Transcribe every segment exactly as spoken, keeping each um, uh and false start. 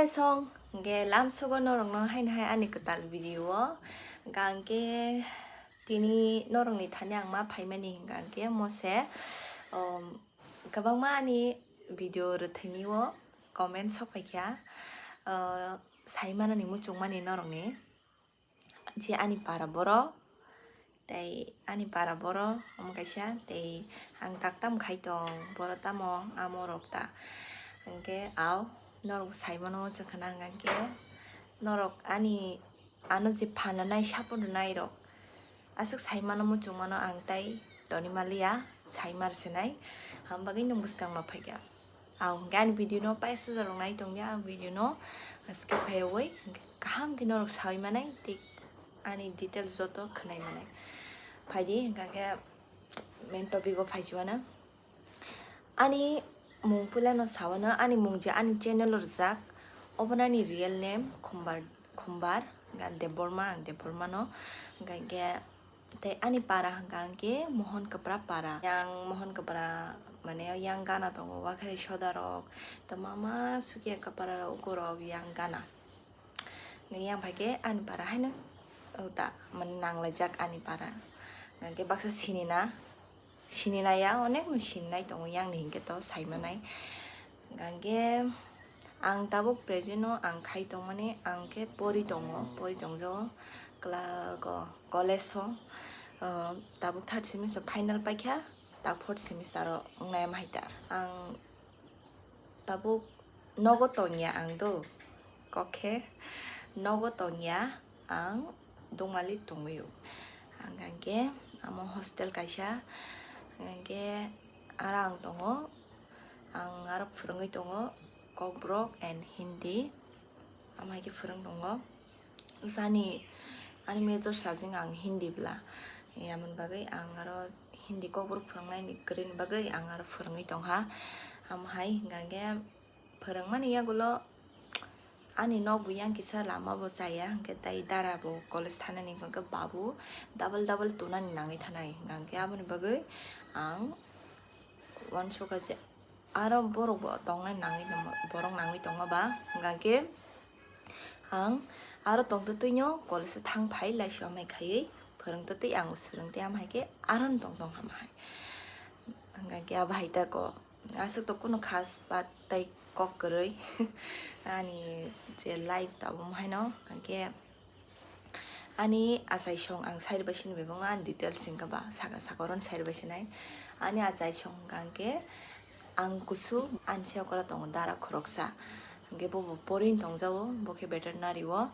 Song hingke lamsogo norokno haino hai ani kwtal video o. Hingka hingke tini norokni thani ang ma phaimani hingka hingke mose, um, kwbangma ani video rwthwini o comment sok paikha, uh, saimanani muchungmani norokni. Je ani para borok, tei ani para borok omo kaisa, tei ang tak tamo khai tong, borok tamo amo rok ta. Hingke ao norok sai mano muchung khana hingka hingke norok ani ano je phan rwnai, support rwnai rok aswk sai mano muchung mano ang tai toni maliya, sai mar sinai, ang bagwi nwng bwskang ma phaikha. Ang hingke ani video no paisa jalok nai tongya, ang video no skip khaiwi kaham khe norok sawi manai tei ani details joto khwnai manai. Phaidi hingka khe main topic o phaijuana. Ani mung puila no sawano, ani mung je ani channel o rijak, obo ani real name Khumbar, Khumbar, hingka Debbarma, ang Debbarma no, hingka khe tei ani para hingka hingke Mohon Kwpra para. Yang Mohon Kwpra mane yang gana tongo, Wakhari Soda rok, tei mama Sukia Kwpra rok, uko rok yang gana. Yang bai khe ani para haino, o ta, mane nanglaijak ani para. Hingke baksa sinina, sinina ya, onek no sininai tongo, yang ni hingke to sai manai. Hingke ang tabuk present o ang khai tongmani, ang khe pori tongo, pori tongjago, kla-, ko-, college o, uh, tabuk third semester final paikha, tak fourth semester o wngnai am hai ta. Ang tabuk nogo tongya ang do, kok khe nogo tongya ang. Dongmali tongwi o. Hingke amo hostel kaisa, hingke aro ang tongo, ang aro phwrwngwi tongo Kokborok and Hindi, amo hai khe phwrwng tongo. Sani ani major subject ang Hindi bla, yamoni bagwi ang aro Hindi Kokborok phwrwngnaini kwrwini bagwi ang aro phwrwngwi tongha. Amo hai hingka khe phwrwngmani yagulo ani nokbo yang kisa lama bo chaya, hingke tai dara bo college thanani, hingke babu double double tunani nangwi thanai, hingke aboni bagwi ang uansukha je aro borok bo tongnai nangwi tongma, borok nangwi tongma ba, hingke ang aro tongtwtwino college o thang phai laisio amai khaiwi phwrwngtwtwi ang swrwngtwi, amahai khe aro tong tong hamahai, hingke abahai tako. Aswk to kunu khas ba tei kok kwrwi ani je life tabuk haino, hingke ani achaisong ang side by side bai bangma ani details hingka ba saka saka oro side by side nai. Ani achaisong hingka hingke ang kusu ani se okora tongo dara khoroksa, hingke bobo porin tongjago, bo khe veterinary o,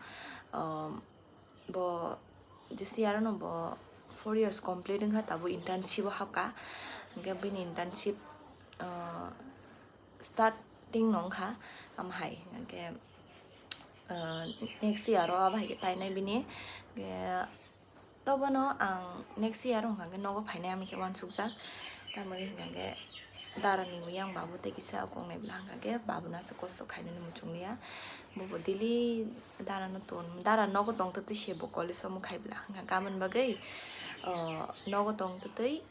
um, Bo jesi aro no bo four years complete wngkha, tabuk internship o hapkha. Hingke bini internship, ah, starting no wngkha, amahai hingke, ah, next year o abo hai khe painai bini. Hingke tobono ang next year o hingka khe nogo phainai, ami khe uansukjak. Tamoni hingka khe Dara ni yang babu tei kisa kok nai bwla hwnka khe babu no aswk kosto khainani muchung liya. Bobo daily dara no ton, dara nogo tongtwtwi se bo college o mukhai bwla hwnka khe aboni bagwi, o, nogo tongtwtwi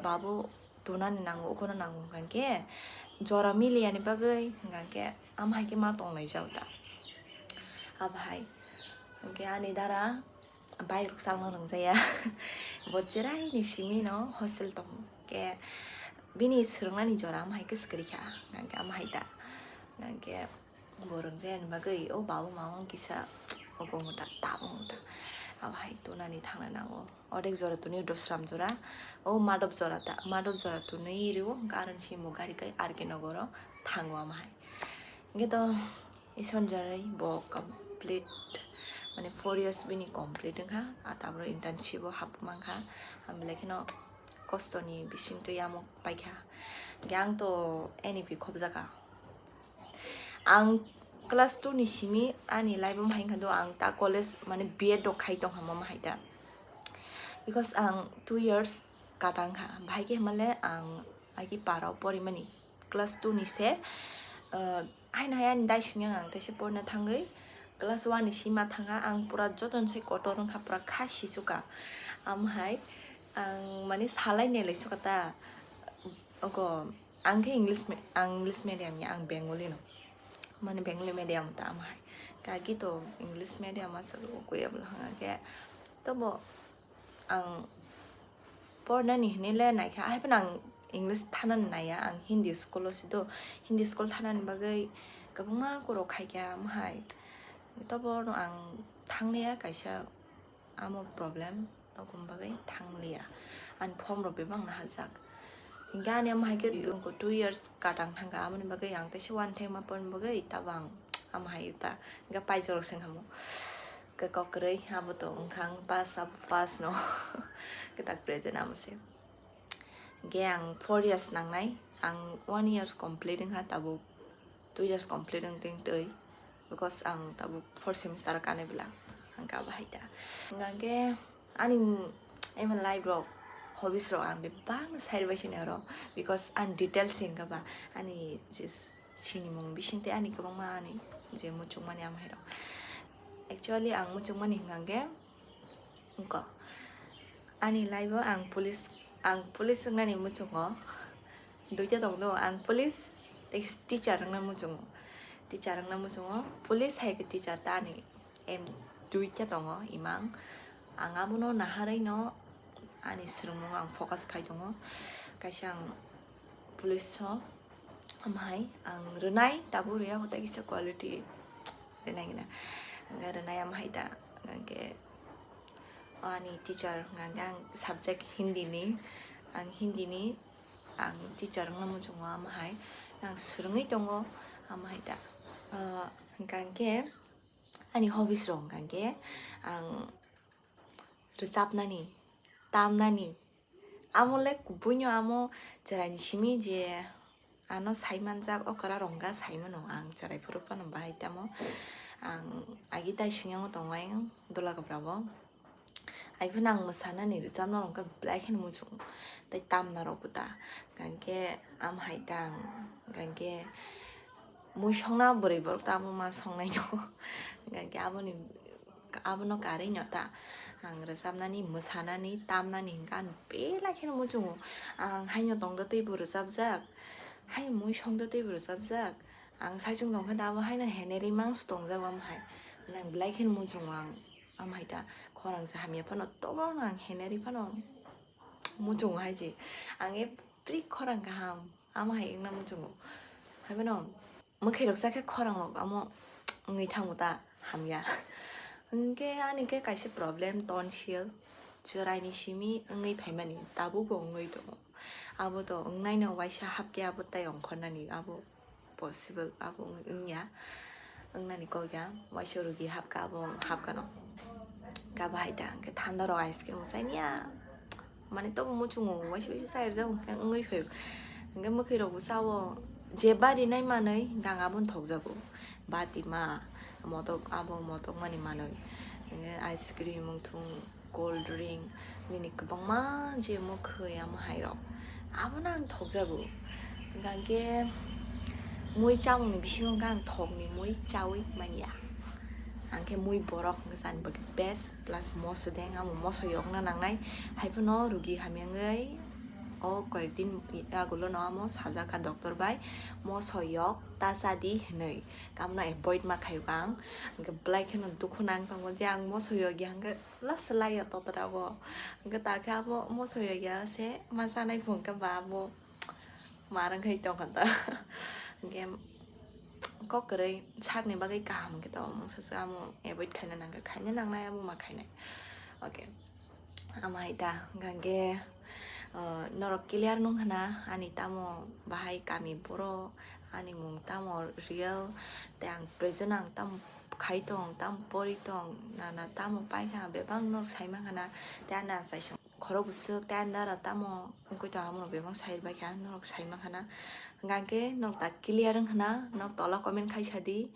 babu tunani nango, ukono nango hwnka khe jora miliya ni bagwi hwnka khe amo hai khe ma tonglaijak da. Abo hai hwnkhe ani dara bike rok salna rwngjakya. Bo chwraini simi no hostel tong khe bini swrwngnani jora amo hai khe swkali kha, hwnkhe amo hai da. Hwnkhe bo rwngjakya ni bagwi o babu mama kisa ogo mota tabo mota abo hai tunani thangna nango. Odek jora tunui dosram jora, o madop jora ta, madop jora tunui rio, hwnkhe aro simi bo gari kai R K Nogoro thango amo hai. Hwnkhe to Ison jarai bo complete, mane four years bini complete wngkha, a tabro internship o hapmang kha, hamle kheno kosto ni bisingtwi amo paikha. Hwnkhe ang to N E P khobjakha. Ang class two ni simi ani life o hai kha do, ang ta college mane B Ed rok khai tong hamma hai ta, because ang two years katang kha, bahai khe himale ang agi para o porimani. Class two ni se, ah, haino hai ani dai songya ang teisa porna thangwi class one ni sima thangkha, ang pura joto ni sai kotor wngkha, pura kha sichukha. Amo hai ang mane salai nelai sukha ta, ogo ang khe English me-, ang English medium ya, ang Bengali no. Mane Bengali medium ta amhai. Kagi to English medium asal kuya bla hanga ke. Tobo ang pornani hinile naikha, ahai phano ang English thanani naiya, ang Hindi school o si do, Hindi school thanani bagwi kwbangma kuro khaikha amhai. Tobo no ang thangliya kaisa amo problem, tokoni bagwi thangliya. Ani form rok bebak nahajak. Hinkhe ani amo hai khe two years katang thangkha, aboni bagwi ang teisa one time apon bagwi tabo ang amo hai ta. Hinkhe paijak rok se wngkha mo. Khe kok kwrwi abo to wngkha ang pass, abo pass no. Khe tak present amo se. Hinkhe ang four years nangnai, ang one years complete wngkha tabuk. Two years complete wng teng twi, because ang tabuk fourth semester kanai bela ang kha bahai ta. Hingkha khe ani, ema life rok, hobbies rok ang bebak no side by side oro, because ang details se wngkha ba ani je sinimung bising tei ani kwbangma ani je muchungmani amhai rok. Actually ang muchungmani hingkha khe wngkha ani life o ang police, ang police wngnani muchungo. Duita tong do, ang police tei teacher wngna muchungo. Teacher wngna muchungo, police hai khe teacher ta ani aim duita tongo imang. Ang abono naharwi no ani swrwngmung ang focus khai tongo. Kaisa ang police o, amhai ang rwnai, tabuk rwya, hota kisa quality rwnai gana. Ang rwnai amhai ta, hingkhe ani teacher hingkha khe ang subject Hindi ni, ang Hindi ni ang teacher wngna muchungo, amhai ang swrwngwi tongo, amhai ta. Ah, hingkha khe ani hobbies rok hingkha khe ang rwchapnani, tamnani, amo le kubuino amo chwraini simi je ano sai manjak, okra rok wngkha sai mano ang chwrai phuru phano bahai tamo. Ang agi tai suyang tongo ayang dola gabra bo. Ai phano ang mwsanani rwchapna rok khe belai kheno muchung tei tamna rok bo ta. Hingkha khe am hai ta ang, hingkha khe mui songna bwrwi borok ta amo ma songnai no. Hingkha khe aboni, abono karwi no ta. Ang rwchapnani, mwsanani, tamnani hingkha ang belai kheno muchungo. Ang haino tongda teibo rwchapjak, hai mui songda teibo rwchapjak. Ang saichung tongkha da abo haino heneri mangso tongjak amo hai. Nang belai kheno muchungo ang. Am hai ta khorang se hamya phano tobo no ang heneri phano muchungo hai se. Ang every khorang kaham amo hai wngna muchungo. Hai phano mwkhwi rok cha khe khorang rok amo wngwi thango ta hamya. Hwnkhe ani khe kaisa problem tonsil, chwraini simi wngwi phaimani tabukbo wngwi tongo. Abo to wngnai no waisa hapkhe abo tai ongkhornani abo. Possible abo wng-, wngya, wngnani kok ya, waisa rugi hapka abo hapkano. Kabo hai ta, hwnkhe thanda rok ice cream chai niya, mane tobo muchungo, waisa waisa chai rwjago, hwnkhe wngwi phaio. Hwnkhe mwkhwi rokbo chao, je bari nai manwi, hwnkhe ang abono thokjago. Bati ma, motok, abo motok mani manwi. Hwnkhe ice cream wngthung, cold drink, nini kwbangma je mwkhwi amo hai rok, abono ang thokjago. Hingkha khe mui chamungni bisingo hingkhe ang thokni mui chaui manya. Ang khe mui borok hingkhe chani bagwi best, plus moso de amo moso yokna nangnai. Hai phano rugi hamya wngwi o koyek din agulo no amo sajak kha doctor bai, moso yok ta cha di hinwi. Abono avoid ma khaio ang. Hingkhe belai kheno dukhu nang tongo je ang moso yok ya hingkhe. Last lai ya totra bo. Hingke ta khe abo moso ya ya se ma chanai phung khe ba abo ma rang khai tong kha ta. Hingke kok kwrwi sakni bagwi kaham khe to mungsa se amo avoid khaina nang khe khaina nang nai amo ma khainai. Okay. Ama hai ta hingke, uh, norok clear nung khna ani tamo bahai kami boro ani mung tamo real te ang present ang tamo khai tong, tamo pori tong, nana tamo pai kha, bebak norok sai mankha na, tei ani achai song khorok bwswk, tei ani dara tamo wngwi tong, amo rok bebak sai bai kha, norok sai mankha na. Hwnkha khe norok ta clear wngkha na, norok tola comment khai sa di,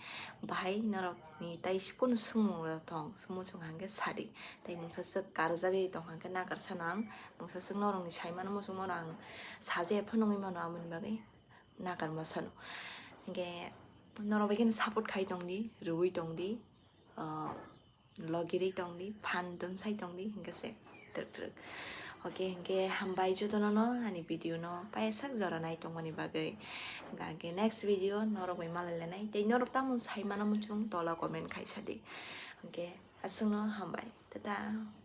bahai norok ni tai kunu swngmung rok tong, swngmung swng hwnkha khe sa di, tei mungsa swk karjagwi tong hwnkha khe nakar sano ang, mungsa swk norok ni sai mano muchungma rok ang saje phano wngwi mano, amoni bagwi. Nakarma sano. Hingke norok bai kheno support khai tong di, rwui tong di, ah, logirwi tong di, phan dum sai tong di, hingke se twrwk twrwk. Oke, hingke hambai jotono no ani video no paisa jora nai tongmani bagwi. Hingke next video norok bai malai lanai. Tei norok tamo sai mano muchung tola comment khaisa di. Hingke aswkno hambai. Tata.